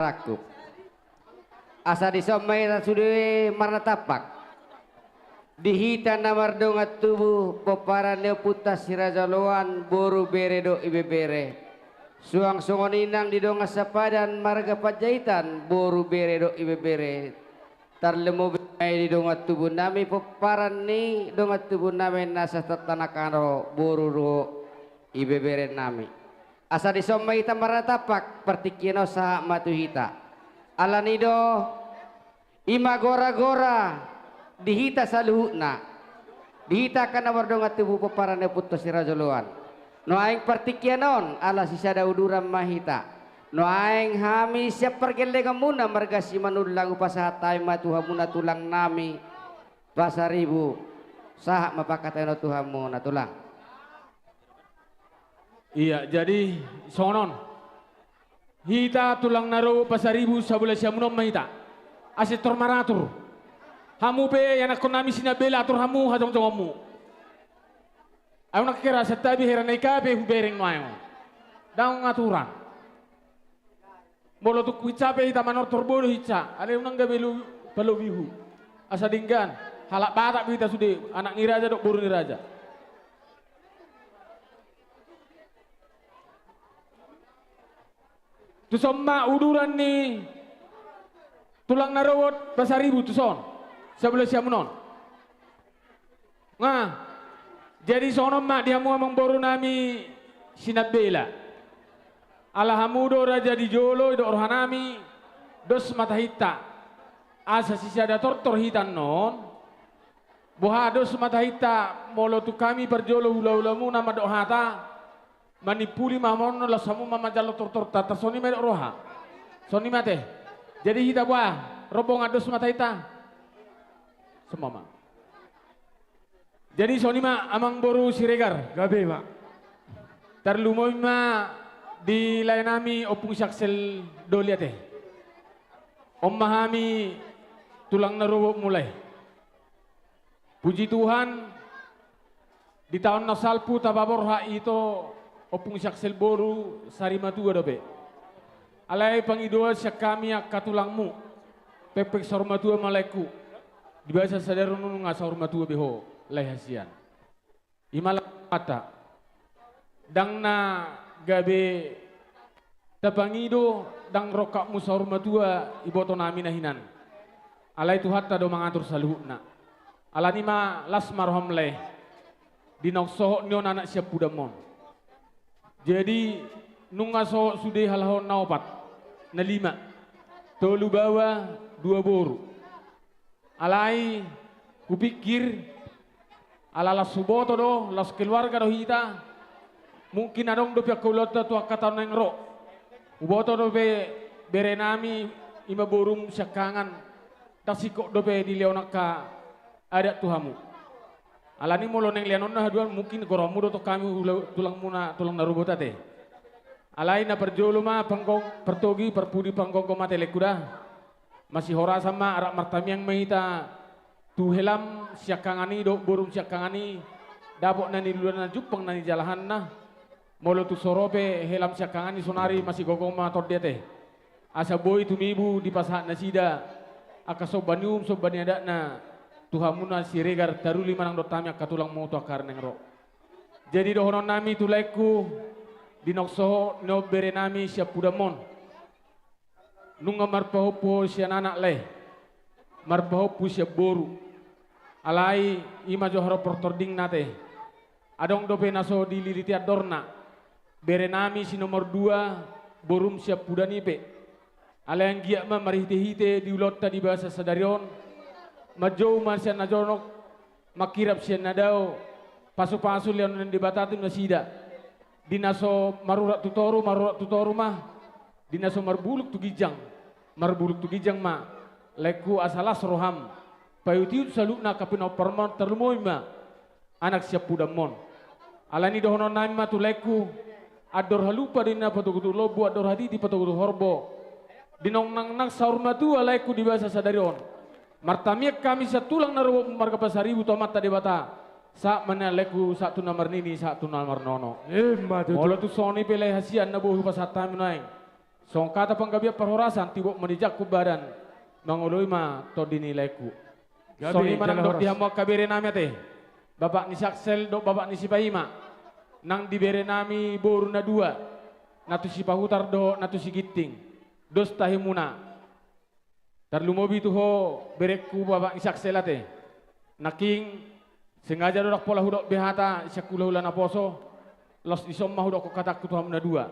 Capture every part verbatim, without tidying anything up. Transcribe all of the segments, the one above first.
rangkup. Asa dison ma hita sude marnatampak. Di hita na mardongan tubu, pomparan ni ompunta Si Raja Oloan, boru, bere dohot ibebere. Suang songon i nang di dongan sampadan marga Panjaitan, boru, bere dohot ibebere. Tarlumobi ma i di dongan tubunami, pomparan ni dongan tubunami na sahat tu tangan on, boru dohot ibeberenami. Asa dison ma hita marnatampak, partingkian on sahat ma tu hita. Alani do, i ma gora-gora di hita saluhutna. Di hita angka na mardongan tubu, pomparan ni ompunta Si Raja Oloan. Nuaeng partingkian on, ala sisada uduran ma hita. Nuaeng hami sian pargellengonmuna marga Simanullang hupasahat hami ma tu hamuna tulangnami Pasaribu. Sahat ma pangkataion on tu hamuna tulang. Ia, jadi songon on. Hita tulang na ro Pasaribu, sabala siamun on ma hita. Asa tor maratur. Hamu pe, ianakkonnami Sinambela, atur hamu hajongjongonmu. Ahu nang hera, santabi hera na i, gabe hubereng nuaeng on. Ndang aturan. Molo tung hinsa pe hita manortor, bodo hinsa. Alai unang gabe lu palobihu. Asa denggan. Halak Batak do hita sude, anak ni raja dohot boru ni raja. Tuson ma uduran ni tulang na ro dohot Pasaribu tuson. Sabala siamun on. Nga, jadi songon on ma di hamu amangborunami Sinambela. Ala hamu do raja di jolo, didok rohanami, dos ma tahinta. Asa sisada tortor hita annon. Boha, dos ma tahinta, molo tung hami parjolo hulahulamuna mandok hata, manimpuli ma hamu annon, laos hamu ma manjalo tortorta, tar songon i ma didok roha. Songon i ma ate. Jadi hita boha, rombongan, dos ma tahinta. Songon i ma. Jadi songon i ma, amangboru Siregar. Gabe ma. Tarlumobi ma di laenami Ompung Siaksel Doli ate. On ma hami tulang na ro dohot mulai. Puji Tuhan, di taon na salpu tapaborhat ito, Ompung Siaksel boru, sari matua dope. Alai pangidoan sian hami angka tulangmu, pengpeng saur matua ma laengku, di bagasan sadari on nunga saur matua be ho, lae hasian. I ma lae hata. Ndang na gabe tapangido, ndang rongkapmu saur matua ibotonami na hinan. Alai Tuhanta do mangatur saluhutna. Alani i ma las ma roham lae. Di naung sohot ni on anak siampudam on. Jadi nunga sohot sude halak on na opat, na lima. Tolu baoa, dua boru. Alai hupikir, ala las huboto do, las keluarga do hita, mungkin adong dope angka ulaonta tu angka taon naeng ro. Huboto dope berenami, i ma borum siangkangan, ndang singkop dope dilehon angka adat tu hamu. Alani molo naeng lehononna haduan, mungkin gorahonmu do tong hami ula-, tulangmuna, tulang na ro dohot ate. Alai na parjolo ma panggong-, partogi, parpudi, panggomgom ate laengku da. Masihorasan ma, arak martamiang ma hita tu helam siangkangan i dohot borum siangkangan i, dapot na niluluanna, jumpang na nijalahanna. Molo tung so ro pe helam siangkangan i, saonari masigomgom ma tondi ate. Asa boi tumibu dipasahat nasida angka somba ni uhum, somba ni adatna tu hamuna Siregar, taruli ma nang dohot hami angka tulangmu tu angka ari naeng ro. Jadi dohononnami tu laengku, di naung sohot ni on berenami siampudam on. Nunga marpahompu ho sian anak lae, marpahompu sian boru. Alai i ma jo harompang tordingna ate. Adong dope na so dililiti andorna, berenami si nomor dua, borum siampudam i pe. Alai anggiat ma marhitehite di ulaonta di bagasan sadari on, manjou ma sian na jonok, mangkirap sian na dao, pasupasu lehon ni Debata tu nasida. Di na so marurat tu toru, marurat tu toru ma. Di na so marbulung tu ginjang, marbulung tu ginjang ma. Laengku, asa las roham, paihutihut saluhutna angka pinomparmon, tarlumobi ma anak siampudam on. Alani dohononnami ma tu laengku, andor halupa do ninna patogutogu lombu, andor hatiti patogutogu horbo. Di naung nang, nang saur matua laengku di bagasan sadari on, martamiang hami sian tulang na ro dohot marga Pasaribu tu Amanta Debata, sahat ma ninna laengku, sahat tu na marnini, sahat tu na marnono. Emma tutu. Molo tung songon i pe lae hasian na boi hupasahat hami nuaeng, Songon hata panggabean parhorasan, tibok ma dijangkon badan, mangoloi ma tondi ni laengku. Gabe, songon i ma nang jala dok horas di hamu angka bere nami ate. Bapak ni si Aksel dohot bapak ni si Paima. Nang di bere nami boru na dua. Na tu si Pahutar dohot na tu si Ginting. Dos tahimuna. Tarlumobi tu ho berengku bapak ni si Aksel ate. Nangkin sengaja do ndang pola hudok be hata sian hulahula naposo, laos dison ma hudokkon hatangku tu hamu na dua.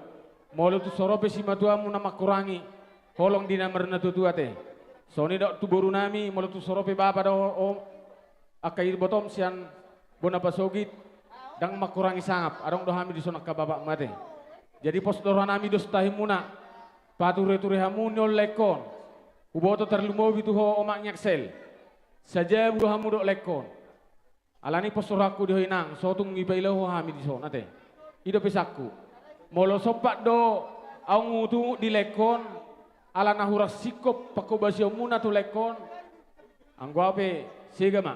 Molo tung so ro pe simatuamu na mangkurangi, holong di na marnatuatua ate. Songon i dok tu boru nami, molo tung so ro pe bapa do o, angka ibotom sian bona pasogit, ndang mangkurangi sangap, adong do hami dison angka bapakmu ate. Jadi pos do roha nami dos tahimuna, patureture hamu ni on laengkon. Huboto tarlumobi tu ho omak ni Aksel. Sajabu do hamu dok laengkon. Alani pos rohangku di ho inang, so tung ipaila ho hami dison ate. I do pesanku. Molo sompat do ahu hutungguk di laengkon, ala na hurang singkop pangkobasionmuna tu laengkon, anggo ahu pe sega ma.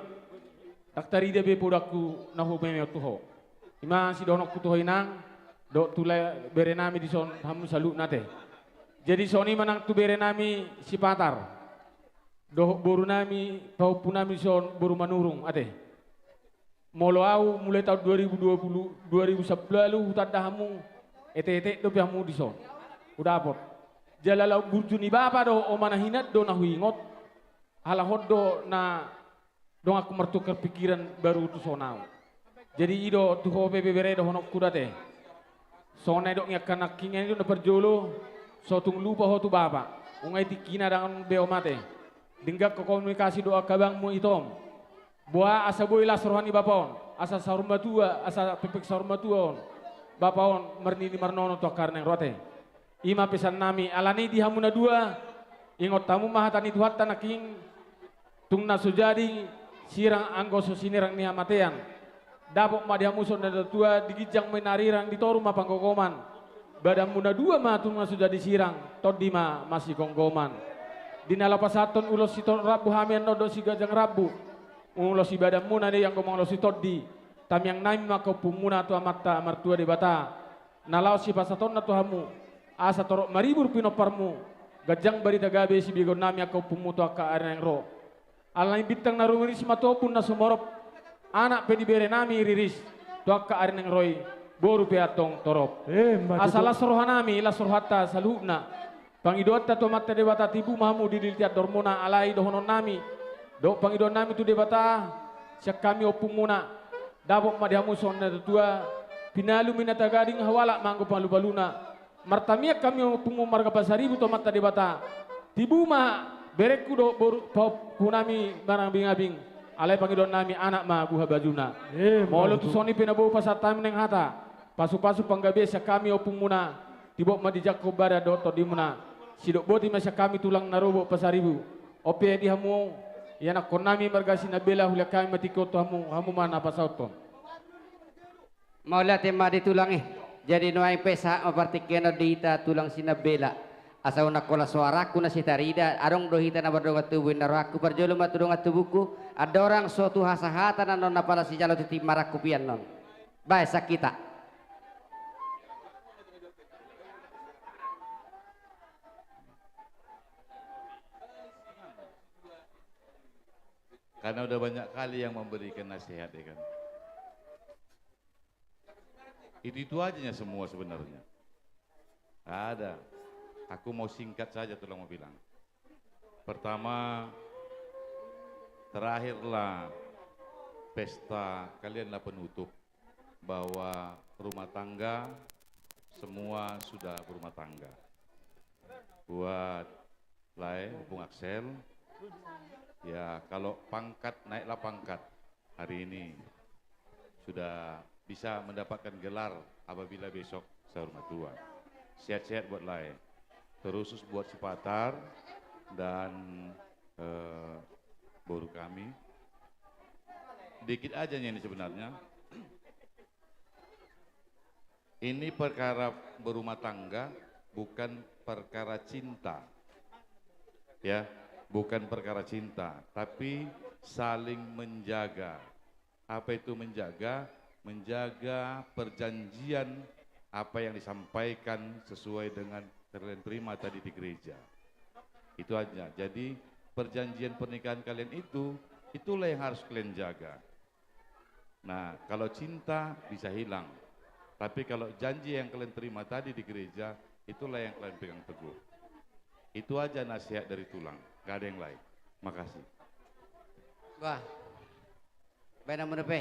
Ndang tarida be podangku na humemehon tu ho. I ma sidohononku tu ho inang, dohot tu lae, bere nami dison hamu saluhutna ate. Jadi songon i ma nang tu bere nami si Patar. Dohot boru nami, pahompu nami dison boru Manurung ate. Molo ahu mulai taon dua ribu dua puluh, dua ribu sampulu hutanda hamu, etek-etek dope hamu dison. Hudapot. Jala laho burju ni bapa dohot oma na hinan do na huingot. Alai on do na donganku martukar pikiran baru tu son ahu. Jadi i do tu ho pe bebere dohononku do ate. Songon na nidok ni angka nangkin i do na parjolo, so tung lupa ho tu bapa. Nunga i tingkina ndang be oma ate. Denggan ho komunikasi dohot angka abangmu itom. Boha asa boi las roha ni bapa on, asa saur matua, asa pengpeng saur matua on. Bapa on marnini marnono tu angka ari naeng ro ate. I ma pesan nami, alani di hamu na dua, ingot hamu ma hata ni Tuhanta nangkin, tung na so jadi sirang anggo so sinirang ni hamatean. Dapot ma di hamu son na tua, di ginjang ma i na rirang, di toru ma panggogoman. Badanmu na dua ma tung na so jadi sirang, tondi ma masigomgoman. Di na laho pasahathon ulos sitorop rambu hami annon dohot siganjang rambu. Ulos sibadanmuna do i anggo mangolosi tondi. Tamiang nami ma angka ompunmuna tu Amanta Martua Debata. Na laho sipasahatonna tu hamu, asa torop maribur pinomparmu, ganjang barita gabe sibegeon nami angka ompunmu tu angka ari naeng ro. Alani bintang na rumiris ma tu ombun na sumorop, anak pe ni bere nami riris, tu angka ari naeng ro i, boru pe antong torop. Emma tutu. Asa las roha nami, las rohanta saluhutna. Pangidoanta tu Amanta Debata, tibu ma hamu di lilitan dohormuna, alai dohonon nami dohot pangidoan nami tu Debata, sian hami ompunmuna, dapot ma di hamu songon na tua-tua, pinalum i na tagading, haualap ma anggo palu-paluna. Martamiang hami ompunmu marga Pasaribu tu Amanta Debata. Tibu ma berengku dohot boru, pahompu nami marabing-abing, alai pangidoan nami anak ma buha bajuna. Emma tutu. Molo tung songon i pe na boi pasahat hami naeng hata, pasu-pasu panggabean sian hami ompunmuna, tibok ma dijangkon badan dohot tondimuna. Sidok boti ma sian hami tulang na ro dohot Pasaribu. On pe di hamu ianakhon nami marga Sinambela, hulean hami ma tingki on tu hamu, hamu ma na pasahathon. Mauliate ma di tulang i. Jadi nuaeng pe sahat ma partingkian on di hita tulang Sinambela. Asa unang holan suarangku na sitarida, adong do hita na mardongan tubu, inna rohangku parjolo ma tu dongan tubungku, andorang so tu hasahatan annon apala sijalo tintin marangkup i annon. Baen sian hita. Karena udah banyak kali yang memberikan nasihat, ya kan? Itu-itu aja nya semua sebenarnya. Ada. Aku mau singkat saja, tulang, mau bilang. Pertama, terakhirlah pesta, kalianlah penutup bahwa rumah tangga, semua sudah berumah tangga. Buat Lae, Ompung Aksel. Ya, kalau pangkat, naiklah pangkat hari ini. Sudah bisa mendapatkan gelar apabila besok saur matua. Sehat-sehat buat Lae. Terus buat si Patar dan, eh, boru kami. Dikit aja nya ini sebenarnya. Ini perkara berumah tangga, bukan perkara cinta. Ya, bukan perkara cinta, tapi saling menjaga. Apa itu menjaga? Menjaga perjanjian apa yang disampaikan sesuai dengan kalian terima tadi di gereja. Itu aja. Jadi, perjanjian pernikahan kalian itu, itulah yang harus kalian jaga. Nah, kalau cinta bisa hilang. Tapi kalau janji yang kalian terima tadi di gereja, itulah yang kalian pegang teguh. Itu aja nasihat dari tulang, nggak ada yang lain. Makasih. Wah. Baen hamu dope.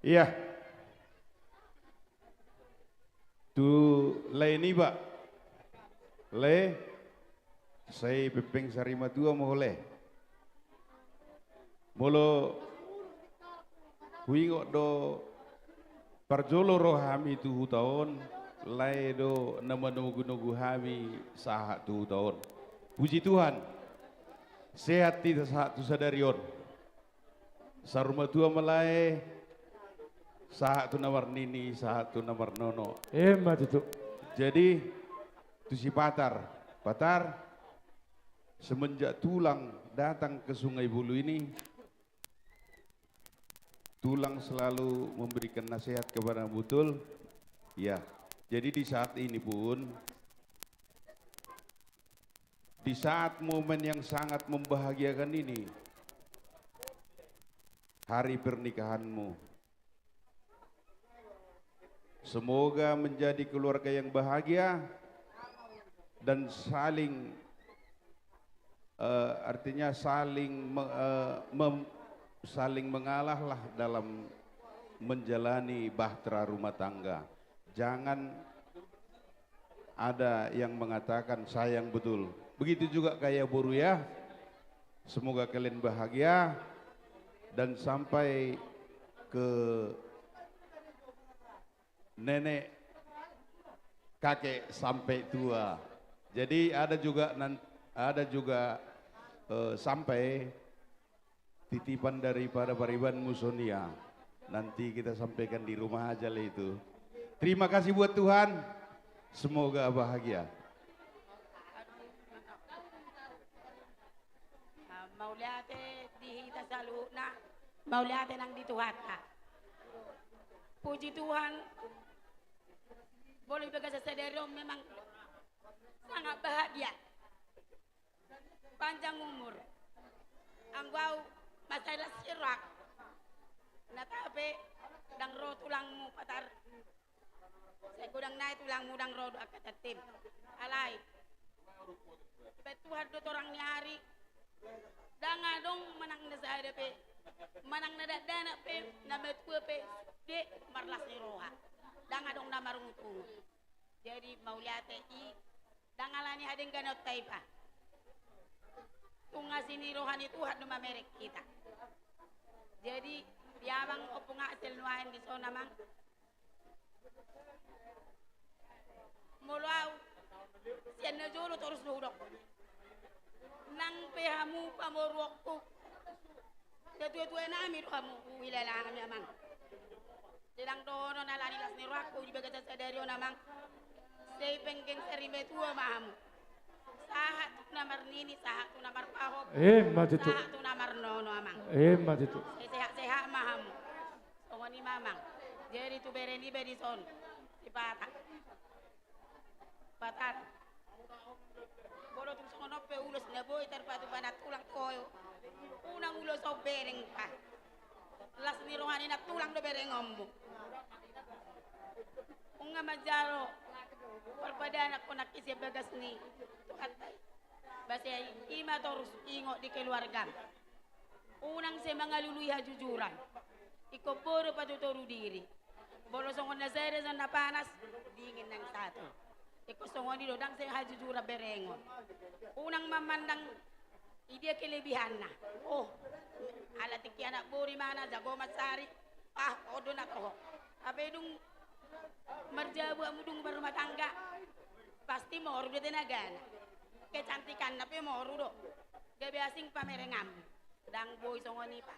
Iya. Tu lae niba. Lae, sai pempeng sarimatua ma ho lae. Molo huingot do parjolo ro hami tu huta on, lae do na manogunogu hami sahat tu huta on. Puji Tuhan, sehat hita sahat tu sadari on. Saur matua ma lae, sahat tu na marnini, sahat tu na marnono. Emma tutu. Jadi, tu si Patar, Patar, semenjak tulang datang ke Sungai Bulu ini, tulang selalu memberikan nasihat kepada, betul? Ya. Jadi di saat ini pun, di saat momen yang sangat membahagiakan ini, hari pernikahanmu, semoga menjadi keluarga yang bahagia dan saling, eh, artinya saling me- eh, mem- saling mengalahlah dalam menjalani bahtera rumah tangga. Jangan ada yang mengatakan sayang betul. Begitu juga kayak boru ya. Semoga kalian bahagia dan sampai ke nenek, kakek sampai tua. Jadi ada juga nan- ada juga, eh, sampai titipan daripada pariban musonia. Nanti kita sampaikan di rumah aja lah itu. Terima kasih buat Tuhan. Semoga bahagia. Mauliate di hita saluhutna, mauliate nang di Tuhanta. Puji Tuhan, molo di bagasan sadari on memang sangat bahagia. Panjang umur. Anggo au mansai las ni rohangku. Na tape ndang ro tulangmu Patar. Sai godang nai tulangmu ndang ro do angka tantim. Alai dibaen Tuhan do torang ni ari. Ndang adong manang na sada pe, manang na dakdanak pe, na matua pe, sude marlas ni roha. Ndang adong na marungutungut. Jadi mauliate i, ndang alani hadengganonta i ba. Tung asi ni roha ni Tuhan do mamereng hita. Jadi di amang ompung Axel nuaeng dison amang. Molo au sian na jolo torus do hudok. Nang pe hamu pamoruonku, natuatua nami do hamu huhilala hami amang. Ndang dohonon alani las ni rohangku di bagasan sadari on amang. Sai pengkeng sarimatua ma hamu. Sahat tu na marnini, sahat tu na marpahompu. Emma tutu. Sahat tu na marnono amang. Emma tutu. Sai sehat-sehat ma hamu. Songon i ma amang. Jadi tu bere niba dison, si Patar. Patar. Molo tung songon on pe ulos na boi tarpatupa nantulang tu ho, unang ulos on bereng pa. Las ni roha ni nantulang do berengonmu. Nunga manjalo parpadanan ho nangkin sian bagas ni Tuhanta i. Boasa i ma torus ingot di keluargam. Unang sai mangalului hajujuran. Ingkon bodo patutoru diri. Molo songon na sada songon na panas, dingin nang sato. Ingkon songon i do, ndang sai hajujuran berengon. Unang mamandang i dia kelebihanna. Oh, ala tingki anak boru imana jago mansari. Ah, on do na toho. Hape dung marjabu hamu dung marrumah tangga, pasti moru do tenagana. Kecantikanna pe moru do. Gabe asing pamerenganmu. Ndang boi songon i pa.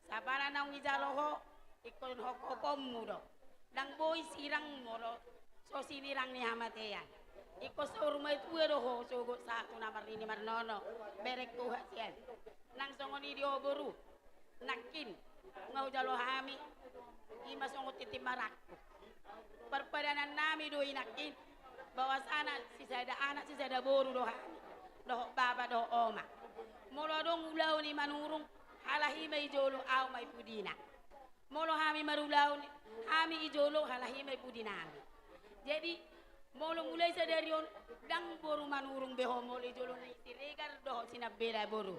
Sapala naung dijalo ho, ingkon hophoponmu do. Ndang boi sirang molo so sinirang ni hamatean. Ingkon saur matua do ho sogot sahat tu na marnini marnono. Berengku hasian. Nang songon i di ho boru. Nangkin, nunga hujalo hami, i ma songon tintin marangkup. Parpadanan nami do i nangkin, bahwasana sisada anak sisada boru do hami, dohot bapa dohot oma. Molo adong ulaon i Manurung, halak i ma i jolo, ahu ma i pudina. Molo hami marulaon, hami i jolo, halak i ma i pudi nami. Jadi, molo mulai sadari on, ndang boru Manurung be ho, molo i jolo ni Siregar dohot Sinambela boru.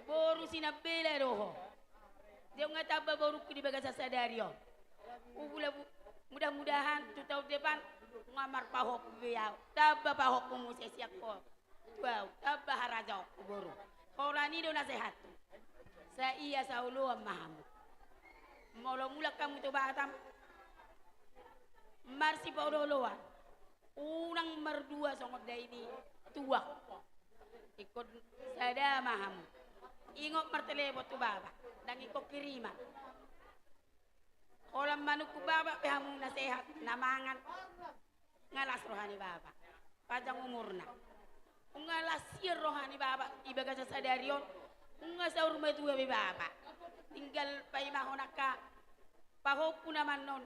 Boru Sinambela do ho. Jong nga tamba borungku di bagasan sadari on. Ubula bu-, mudah-mudahan tu taon depan nga marpahompu be ahu. Tamba pahompu muse sian ho. Tu ahu, tamba harajaonku boru. Holan i do nasehathu. Sa ia saoloan ma hamu. Molo mulak hamu tu Batam, marsipaolo-oloan. Unang mardua songon daini tuak. Ingkon sada ma hamu. Ingot martelepon tu bapa, ndang ingkon kiriman. Holan manungkun bapa pe hamu na sehat, na mangan. Nga las roha ni bapa. Panjang umurna. Nga las sian roha ni bapa, di bagasan sadari on. Nga saur matua be bapa. Tinggal paimahon angka pahompu na mannon,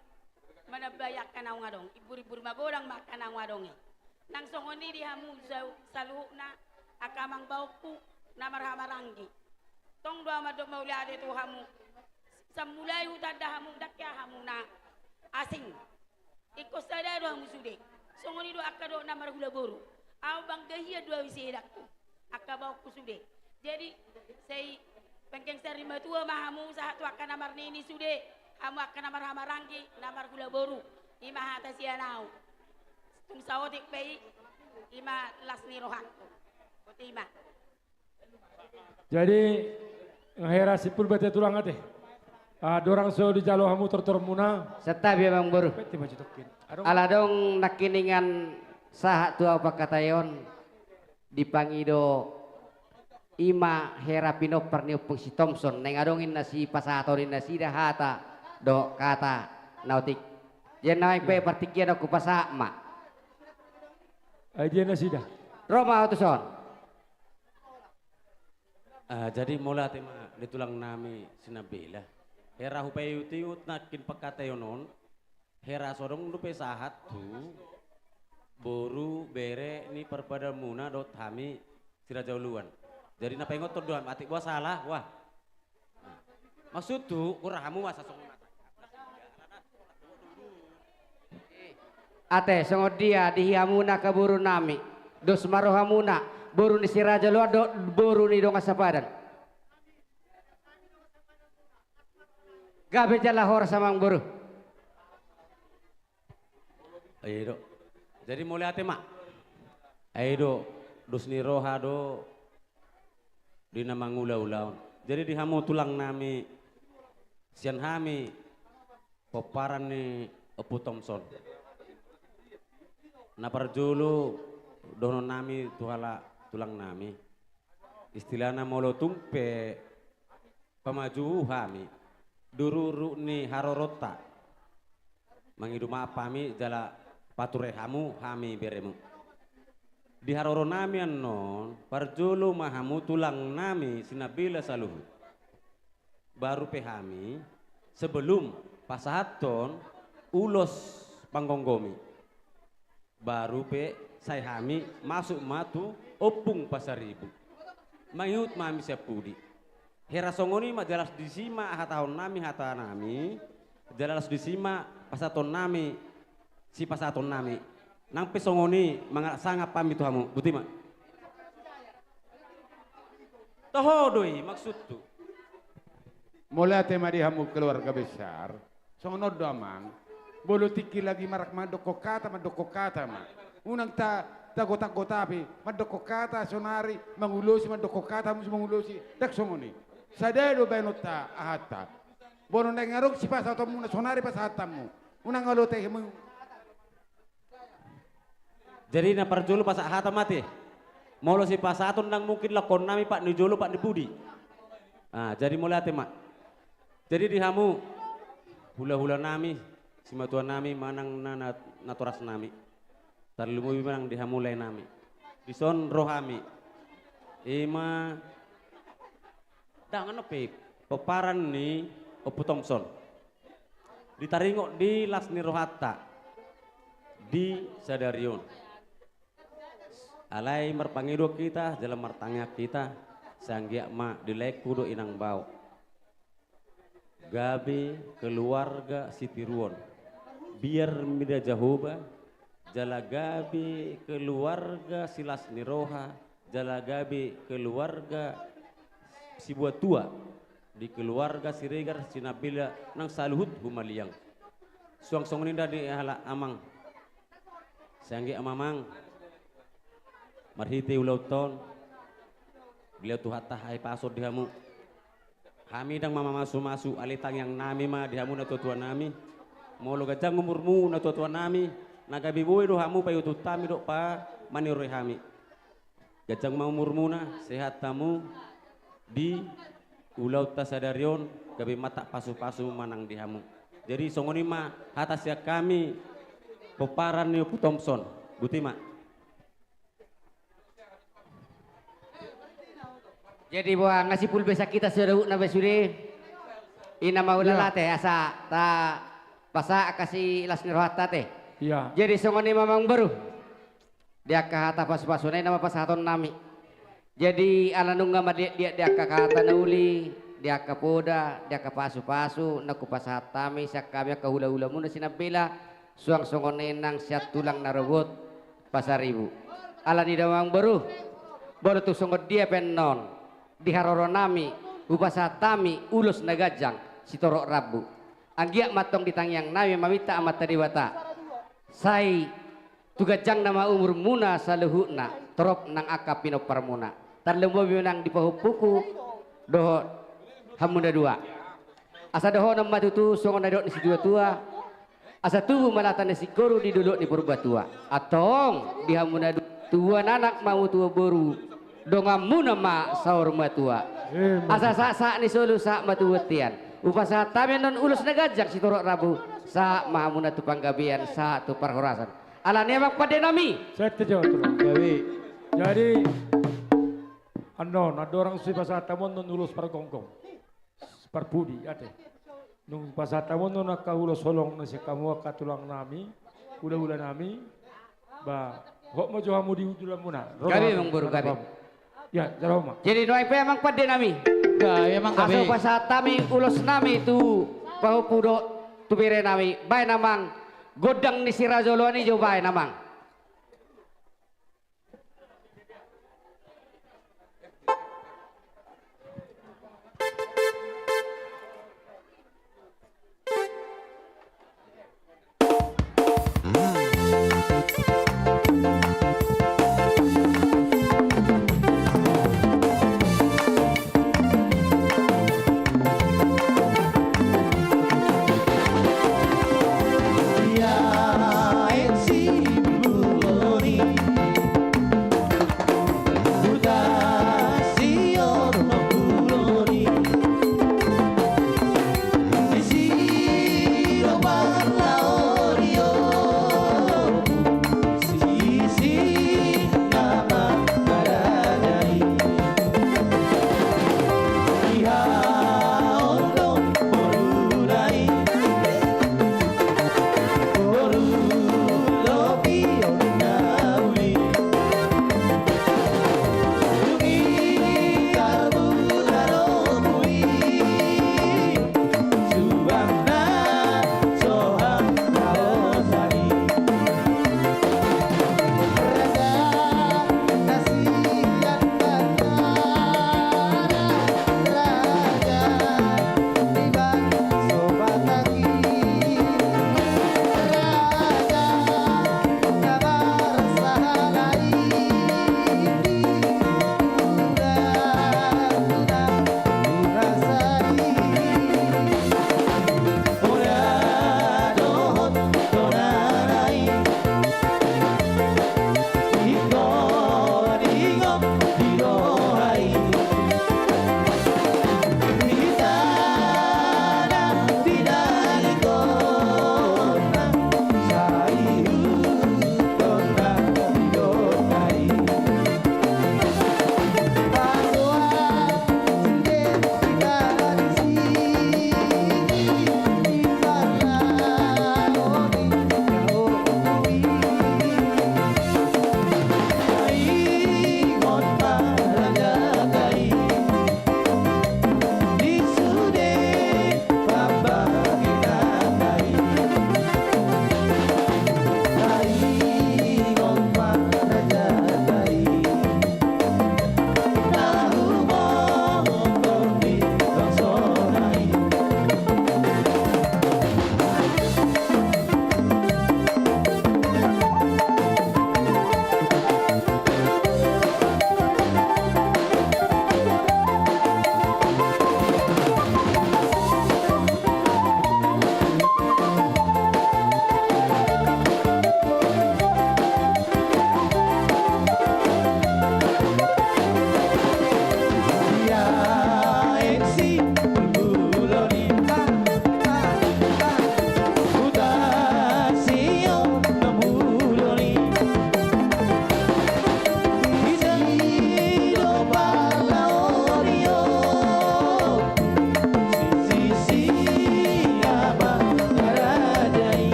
manambai angka naung adong, imbur-imbur magodang ma angka naung adong i. Nang songon i di hamu sa-, saluhutna, angka amangboruku na marhahamaranggi. Tong do ahu mandok mauliate tu hamu. Sian mulai hutanda hamu, ndang hea hamu na asing. Ingkon sada do hamu sude. Songon i do angka dohot na marhula boru. Ahu bangga hian do ahu ise edakku. Angka baoku sude. Jadi, sai penggeng sari matua ma hamu sahat tu angka na marnini sude. Hamu angka na marhahamaranggi, na marhula boru. I ma hata sian ahu. Tung saotik pe i, i ma las ni rohangku. Botima. Jadi, nga hera simpul berarti tulang ate. Ah, dorang so dijalo hamu tortormuna. Santabi amangboru. Bete maju tokin. Adong. Ala adong nangkiningan sahat tu ahu pangkataion dipangido i ma hera pinompar ni Ompung si Thomson, naeng adong inna sipasahaton ni nasida hata dohot kata na otik. Jadi naeng pe partingkian on hupasahat ma. Ai dia nasida. Ro ma ahu tuson. Ah, jadi mauliate ma di tulang nami Sinambela. Hera hupaihut-ihut nangkin pangkataion on. Hera so adong dope sahat tu boru bere ni parpadanan muna dohot hami si Raja Uluan. Jadi na paingothon do hami, atik boha salah, wah. Maksudhu, kurang hamu masa songon mata. Ate, songon dia di hamuna angka boru nami. Dos ma rohamuna, boru ni si Raja Uluan dohot boru ni dongan sapadan. Gabe jala horas amangboru. Ai do. Jadi mauliate ma. Ai do, dos ni roha do di na mangula-ula on. Jadi di hamu tulang nami, sian hami pomparan ni Ompu Thomson. Na parjolo dohonon nami tu halak tulang nami. Istilahna molo tung pe pamajuhu hami, di uruk-uruk ni haroronta. Mangido maaf hami jala pature hamu hami beremu. Di haroro nami annon, parjolo ma hamu tulang nami Sinambela saluhut. Baru pe hami, sebelum pasahathon ulos panggomgomi. Baru pe sai hami masuk ma tu Ompung Pasaribu. Mangihut ma hami sian pudi. Hera songon i ma jala las disi ma hatahon nami hata nami, jala las disi ma pasahaton nami sipasahaton nami. Nang pe songon i mangalap sangap hami tu hamu. Botima. Toho do i maksudhu. Mauliate ma di hamu keluarga besar. Songon on do amang. Molo tingki lagi marak mandokkon hata, mandokkon hata ma. Unang ta, tagotak-gotapi, mandokkon hata sonari, mangulosi, mandokkon hata muse mangulosi. Ndang songon i. Sada do baenonta ahanta. Bono naeng adong sipasahatonmuna sonari pasahat hamu. Unang olo te hamu. Jadi na parjolo pasahat hata ma ate. Molo sipasahaton ndang mungkin lakohon nami pat ni jolo pat ni pudi. Ah, jadi mauliate ma. Jadi di hamu hula-hula nami, simatua nami manang na, na, natoras nami. Tarlumobi manang di hamu lae nami. Dison ro hami. I ma dang ano pe pomparan ni Ompu Thomson. Ditaringot di las ni rohanta. di sadari on. Alai marpangido hita jala martangiang hita, sai anggiat ma dilaengku do inang bao. Gabe keluarga sitiruon, biar mida Jahowa, jala gabe keluarga silas ni roha, jala gabe keluarga sibuat tua, di keluarga Siregar Sinambela nang saluhut humaliang. Suang songon i nda di halak amang. Sai anggiat ma amang, marhite ulaonta on, dilehon Tuhanta hahipason di hamu. Hami ndang ma mamasu-masu, alai tangiang nami ma di hamu natuatua nami. Molo ganjang umurmu natuatua nami, na gabe boi do hamu paihuthon hami dohot pamanioroi hami. Ganjang ma umurmuna, sehat hamu di ulaonta sadari on, gabe ma tapasupasu ma nang di hamu. Jadi songon i ma hata sian hami, pomparan ni Ompu Thomson. Boti ma. Jadi boha, nga sipulbesan hita saluhutna be sude. I na ma ulala te, asa tapasahat angka silas ni rohanta te. Iya. Jadi songon i ma amangboru. Di angka hata pasupasuna i nama pasahaton nami. Jadi ala nunga marliatliat di angka hata na uli, di angka poda, di angka pasupasu na hupasahat hami sian hami angka hulahulamuna Sinambela, suang songon i nang sian tulang na robot Pasaribu. Alani i da amangboru, molo tung songon dia pe annon di haroro nami, hupasahat hami ulos na ganjang sitorop rambu. Anggiat ma antong di tangiang nami maminta Amanta Debata, sai tu ganjangna ma umurmuna saluhutna, torop nang angka pinomparmuna. Tarlumobi ma nang di pahompuku dohot hamu na dua. Asa dohonon ma tutu songon na nidok ni situatua, asa tubu ma lata ni singkoru di dolok ni Purbatua. Antong di hamu na dua, tubuan anak ma hamu, tubuan boru, donganmuna ma saur matua. Emma. Asa sahat-sahat ni solu sahat ma tu bontean. Hupasahat hami annon ulos na ganjang sitorop rambu, sahat ma hamuna tu panggabean, sahat tu parhorasan. Alani i amang pande nami. Sai tu jo, tu. Gabe. Jadi annon, andorang so hupasahat hamu annon ulos pargomgom, parpudi, ate. Nunga hupasahat hamu annon angka ulos holong na sian hamu angka tulang nami, hulahula nami. Ba, hot ma jo hamu di hundulanmuna. Gabe amangboru, gabe. Ya, jalo ma. Jadi nuaeng pe amang pande nami. Gabe amang, gabe. Asa hupasahat hami ulos nami tu pahompu dohot tu bere nami. Baen amang, gondang ni si Raja Oloan i jo, baen amang.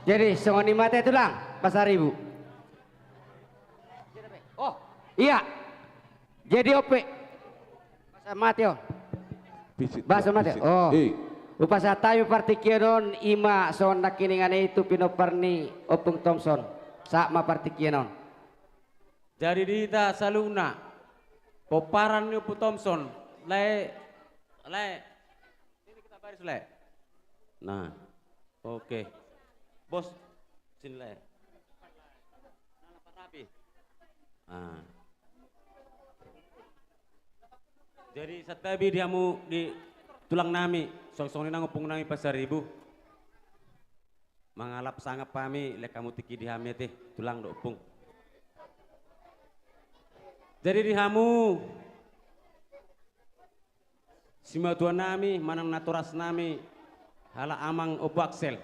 Jadi songon i ma ate tulang Pasaribu. Oh, iya. Jadi ope. Masa mate on. Pisit, Baso pisit. Mate. Oh. Eh. Hupasahat hami partingkian on, i ma songon nangkiningan i tu pinompar ni Ompung Thomson. Sahat ma partingkian on. Jadi di hita saluhutna, pomparan ni Ompung Thomson, lae, lae. Ini kita baris, lae. Nah, oke. Bos, sini, lae. Nah, rapi. Nah. Jadi santabi di hamu di tulang nami, songon i nang ompung nami Pasaribu. Mangalap sangap hami, lehon hamu tingki di hami ate, tulang dohot ompung. Jadi di hamu, simatua nami, manang natoras nami, halak amang Ompu Axel.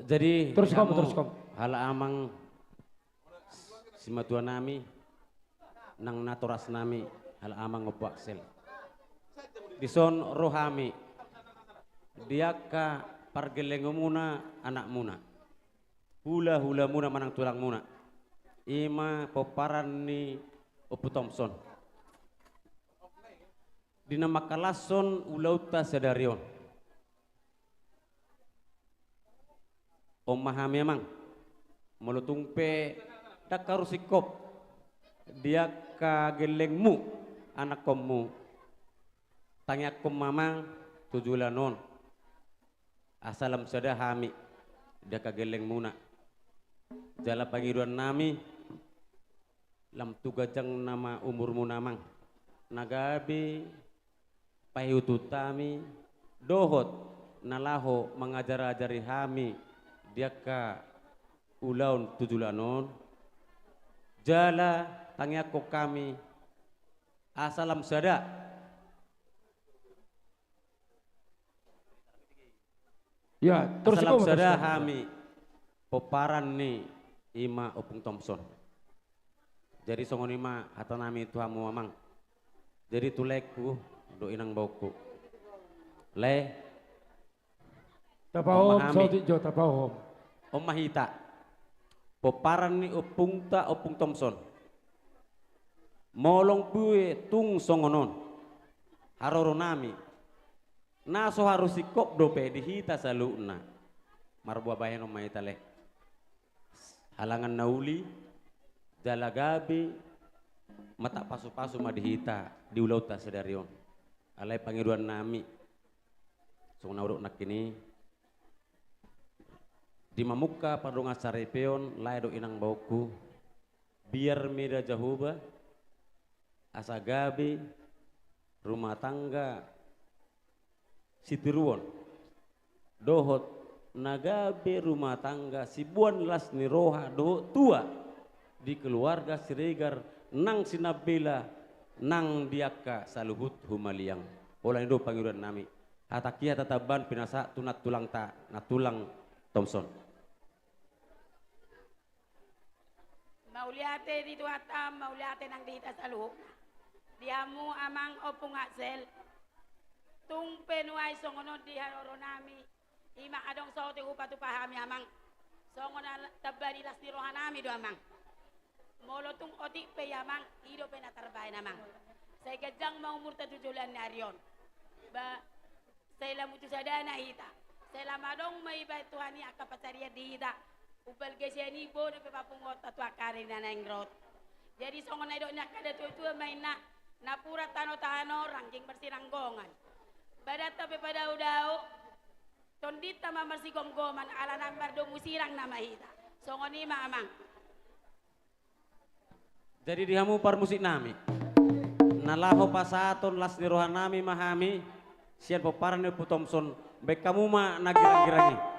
Jadi, terus di hamu, terus, halak amang simatua nami, nang natoras nami, halak amang Ompu Axel. Dison ro hami, di angka pargellengonmuna, anakmuna, hulahulamuna manang tulangmuna, i ma pomparan ni Ompu Thomson. Di na mangkalashon ulaonta sadari on. On ma hami amang, molo tung pe ndang haru singkop di angka gellengmu, anakkonmu, tangiangkon ma amang tu joloan on. Asa lam sada hami di angka gellengmuna. Jala pangidoan nami, lam tu ganjang nama umurmuna amang, na gabe paihutihut hami dohot na laho mangajarajari hami di angka ulaon tu joloan on. Jala tangiangkon hami asa lam sada, ya, terus asa lam sada hami pomparan ni i ma Ompung Thomson. Jadi songon i ma hata nami tu hamu amang. Jadi tu laengku dohot inang baongku, lae. Tapahom, on ma hami. Saotik jo, tapahom. On ma hita, pomparan ni ompungta Ompung Thomson. Molo pe tung songon on haroro nami, na so haru singkop dope di hita saluhutna. Marboa bahenon ma hita, lae. Halangan na uli, jala gabe mata pasupasu ma di hita di ulaonta sadari on. Alai pangidoan nami, songon na hudok nangkin i, di mamungka pardongansaripeon, lae dohot inang baongku, biar mida Jahowa, asa gabe rumah tangga sitiruon dohot na gabe rumah tangga siboan las ni roha dohot tua di keluarga Siregar nang sinambela nang di angka saluhut humaliang. Holan i do pangidoan nami. Hatangki hata tamban pinasahat tu nantulangta, nantulang Thomson. Mauliate di Tuhanta, mauliate nang di hita saluhutna. Di hamu amang Ompung Axel, tung pe nuaeng songon on di haroro nami, i ma adong saotik hupatupa hami amang. Songon na tamba ni las ni roha nami do amang. Molo tung otik pe i amang, i dope na tarbahen amang. Sai ganjang ma umurta tu joloan ni ari on. Ba, sai lam uju sadana hita. Sai lam adong ma dibahen Tuhan i angka pansarian di hita. Umbalga sian i bona pe papunguonta tu angka ari na naeng ro. Jadi songon na nidok ni angka natuatua ma inna, napuran tano-tano, rangging marsinanggongan. Badanta pe padao-dao, tondinta ma marsigomgoman, ala na mardomu sirang nama hita. Songon i ma amang. Jadi di hamu parmusik nami, na laho pasahaton las ni roha nami ma hami sian pomparan ni Ompu Thomson, baen hamu ma na girang-girang i.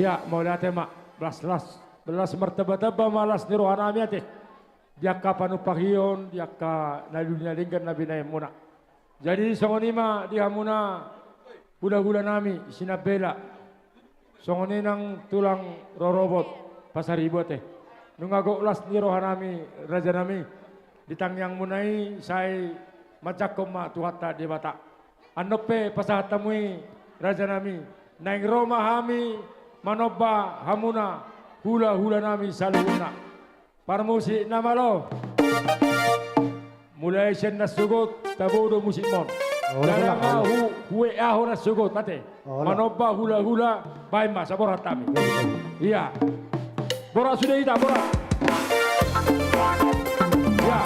Ia, mauliate ma, las las, las martamba-tamba ma las ni roha nami ate. Di angka panumpahion, di angka na doli na denggan na binahen muna. Jadi songon i ma di hamuna hula-hula nami Sinambela. Songon i nang tulang rorobot Pasaribu ate. Nunga gok las ni roha nami raja nami. Di tangiang muna i sai manjangkon ma Tuhanta Debata. Annon pe pasahat hamu i raja nami. Naeng ro ma hami manomba hamuna hula-hula nami saluhutna. Parmusik na malo. Mulai sian na sogot, tabo do musik mon. Olo, jangan olo, ma olo. Hu-, huek ahu na sogot, ate. Olo. Manomba hula-hula, baen ma, saborat hami. Olo, olo. Ia. Borat sude hita, borat. Ia.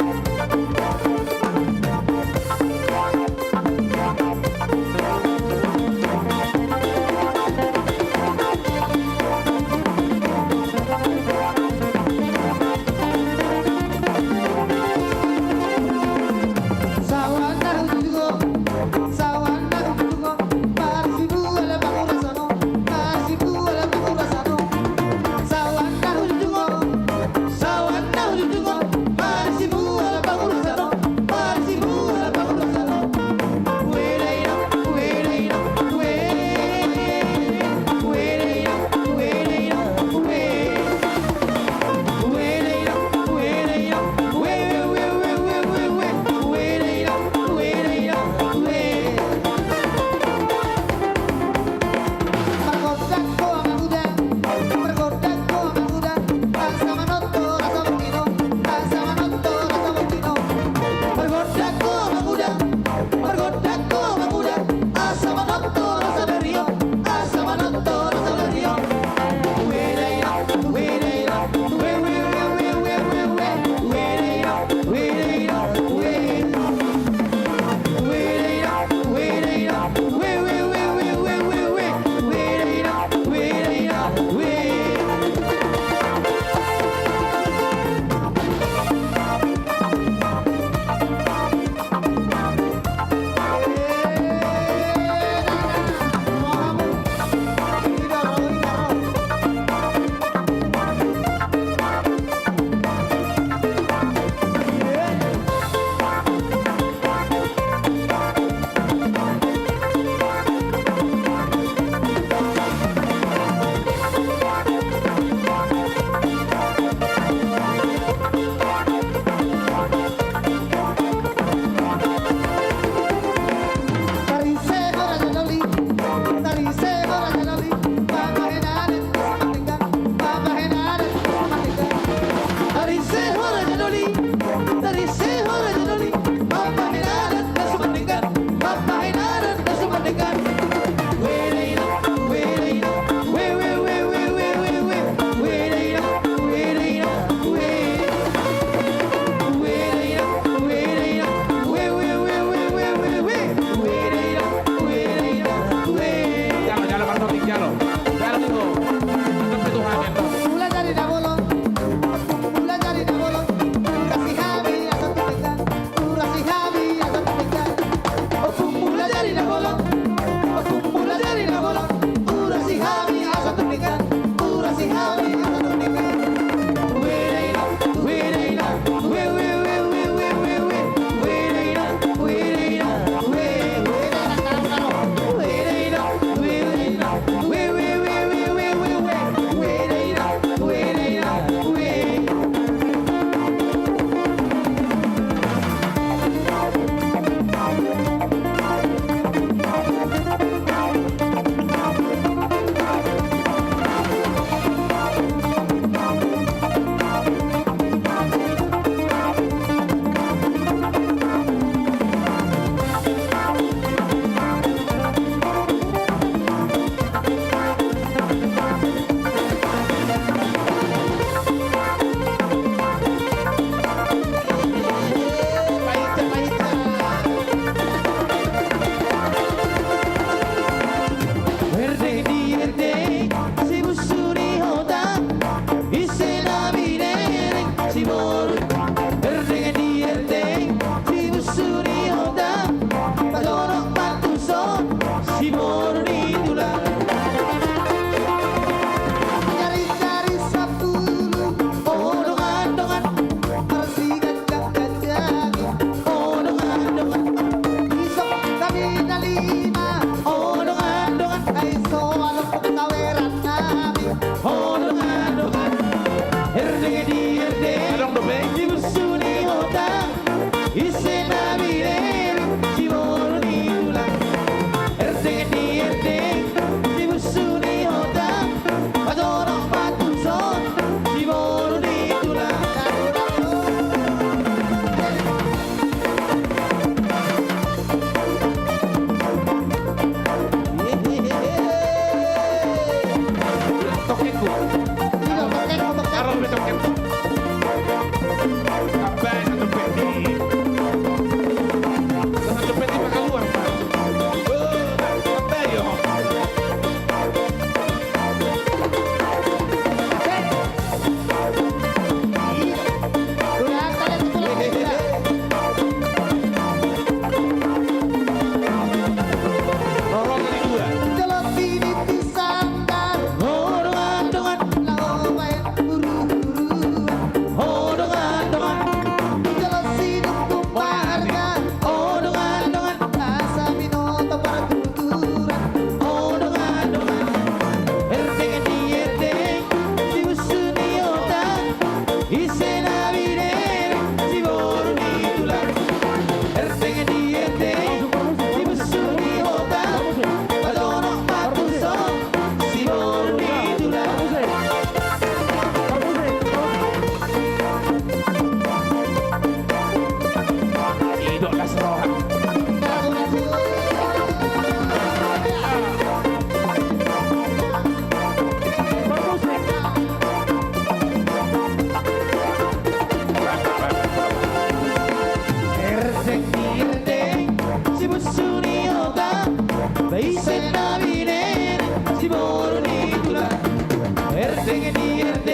Dengke di R T,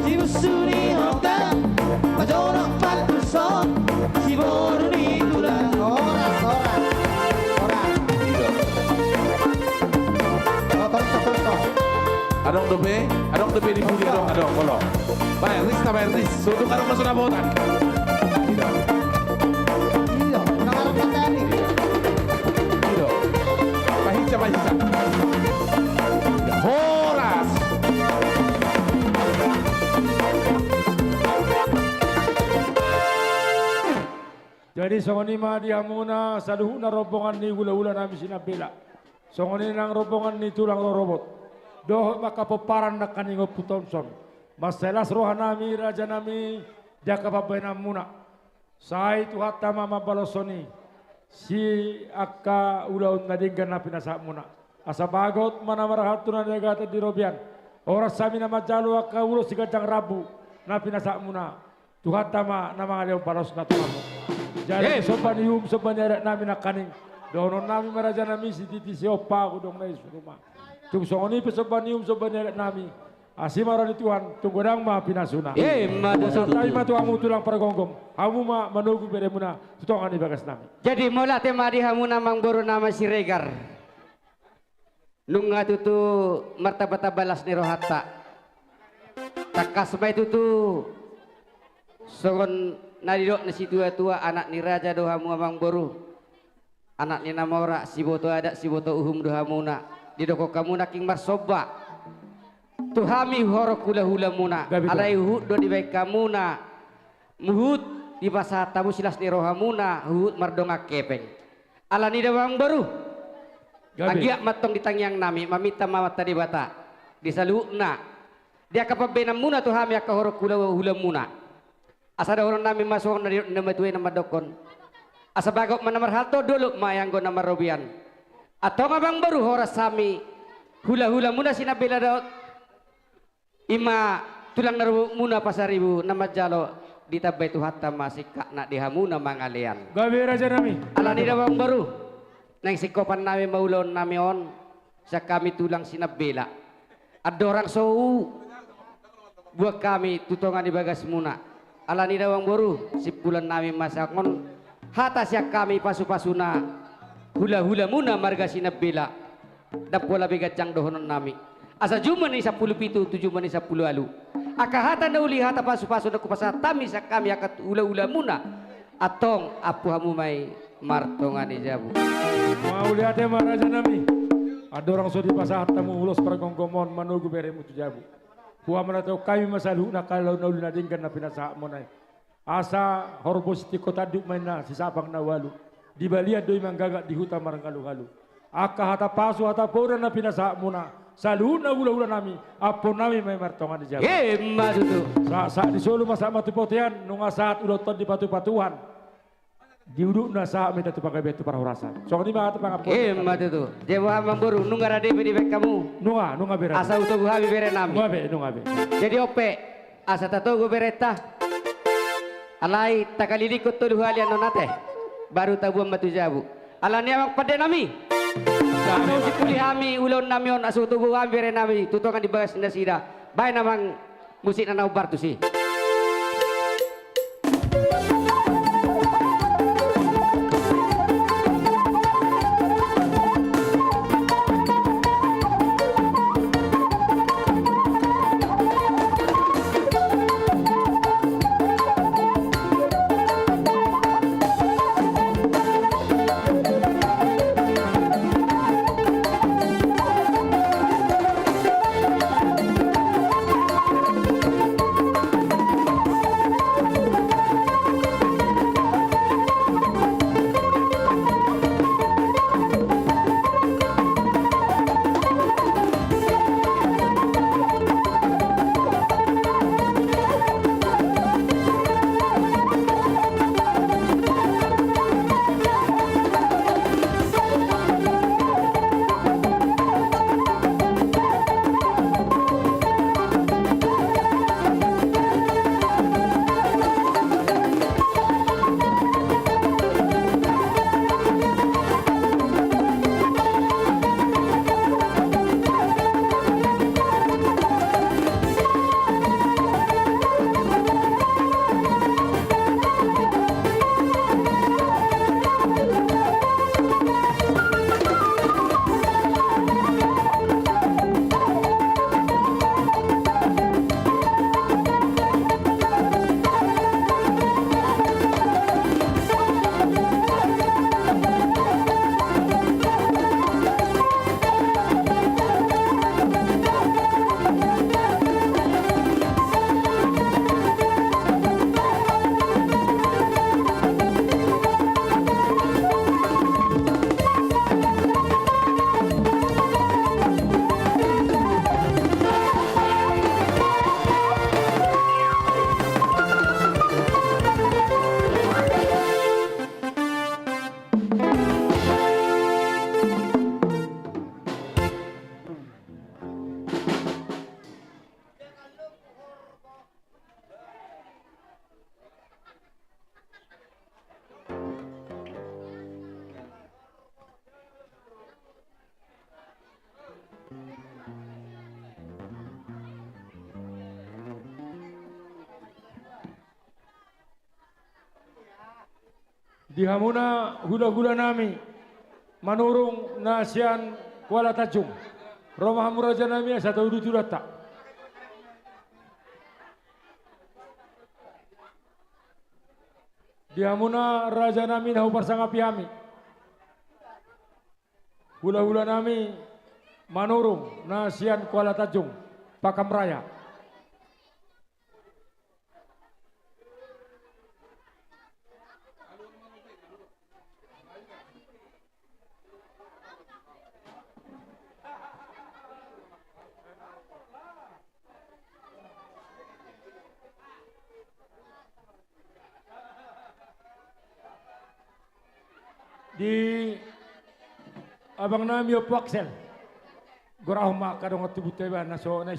si busu ni hota, pajonok pantuson, si boru ni tulang. Horas, horas, horas. Adong dope, adong dope di pudi, adong, adong, olo. Bae, Riz, ta bae, Riz. Sodung adong masuk na botan. Ido. Ido, na ngarang kata ni. Ido. Pahinsa, pahinsa. Horas. Jadi songon i ma di hamuna saluhutna rombongan ni hulahula nami Sinambela. Songon i nang rombongan ni tulang rorobot dohot angka pomparan nangkaning Ompu Thomson. Mansai las roha nami, raja nami, di angka pambahenanmuna. Sai Tuhanta ma mambaloshon i si angka ulaon na denggan na pinasahatmuna. Asa bagot ma na marhalto na niagatan di robean. Horas hami na manjalo angka ulos siganjang rambu na pinasahatmuna. Tuhanta ma na mangalehon balosna tu hamu. Jala somba ni uhum, somba ni adat nami nangkaning. Dohonon nami ma raja nami, sititi siompa hudong na i suru ma. Tung songon i pe somba ni uhum, somba ni adat nami. Asi ma roha ni Tuhan, tung godang ma pinasuna. Emma tutu. Santabi ma tu hamu tulang pargomgom. Hamu ma manogu beremuna tu tonga ni bagas nami. Jadi mauliate ma di hamuna amangboru nama Siregar. Nunga tutu martambatamba las ni rohanta. Tangkas ma i tutu songon na nidok ni situatua, anak ni raja do hamu amangboru. Anak ni na mora, siboto adat, siboto uhum do hamuna. Didok hamuna nangkin marsomba tu hami horong hulahulamuna. Gabe do. Alai huhut do dibaen hamuna huhut dipasahat hamu silas ni rohamuna, huhut mardongan hepeng. Alani i da amangboru. Gabe. Anggiat ma antong di tangiang nami, maminta ma Amanta Debata di saluhutna, di angka pambahenanmuna tu hami angka horong hula-, hulamuna. Asa dohonon nami ma songon na nidok ni natuatua i na mandokkon: Asa bagot ma na marhalto, dolok ma i anggo na marrobean. Antong amangboru, horas hami hulahulamuna Sinambela Daud, i ma tulang na rorobotmuna Pasaribu, na manjalo ditambai Tuhanta ma singkatna di hamu na mangalean. Gabe raja nami. Alani i da amangboru, naeng singkopan nami ma ulaon nami on, sian hami tulang Sinambela. Andorang so huboan hami tu tonga ni bagasmuna. Alani i da amangboru, simpulan nami ma sian on hata sian hami pasupasuna hulahulamuna marga Sinambela. Ndang pola be ganjang dohonon nami. Asa jumadi sampulu pitu tu jumadi sampulu ualu. Angka hata na uli, hata pasupasu na hupasahat hami sian hami angka hulahulamuna. Antong ampu hamu ma i martonga ni jabu. Mauliate ma raja nami. Andorang so dipasahat hamu ulos pargomgom on, manogu beremu tu jabu. Huamanatehon hami ma saluhutna angka ulaon na uli na denggan na pinasahatmuna i. Asa horbo sitingko tanduk ma inna sisapang na ualu. Di balian do i manggagat, di huta marngaluhalu. Angka hata pasu, hata poda na pinasahatmuna, saluhutna hulahula nami, ampuon nami ma i martonga ni jabu. Emma tutu. Sa-, sahat di solu ma, sahat ma tu bontean, nunga sahat ulaonta on dipatupatuhon. Di udutna sahat ma hita tu panggabean, tu parhorasan. Songon i ma hata pangampuon. Emma tutu. Jadi boha amangboru, nunga rade be dibaen hamu? Nunga, nunga be rade. Asa hutogu hami bere nami. Nunga be, nunga be. Jadi on pe, asa tatogu berenta. Alai takalilikkon tolu hali annon ate, baru taboan ma tu jabu. Alani i amang pande nami, asa husimpuli hami ulaon nami on, asa hutogu hami bere nami tu tonga ni bagas ni nasida. Baen amang musikna na hombar tusi. Di hamuna hulahula nami Manurung na sian Kuala Tanjung. Ro ma hamu raja nami asa tauduti rohanta. Di hamuna raja nami na huparsangapi hami. Hulahula nami Manurung na sian Kuala Tanjung, Pakam Raya. Di abang nami Ompu Axel. Gorahon ma angka dongan tubunta iba na so na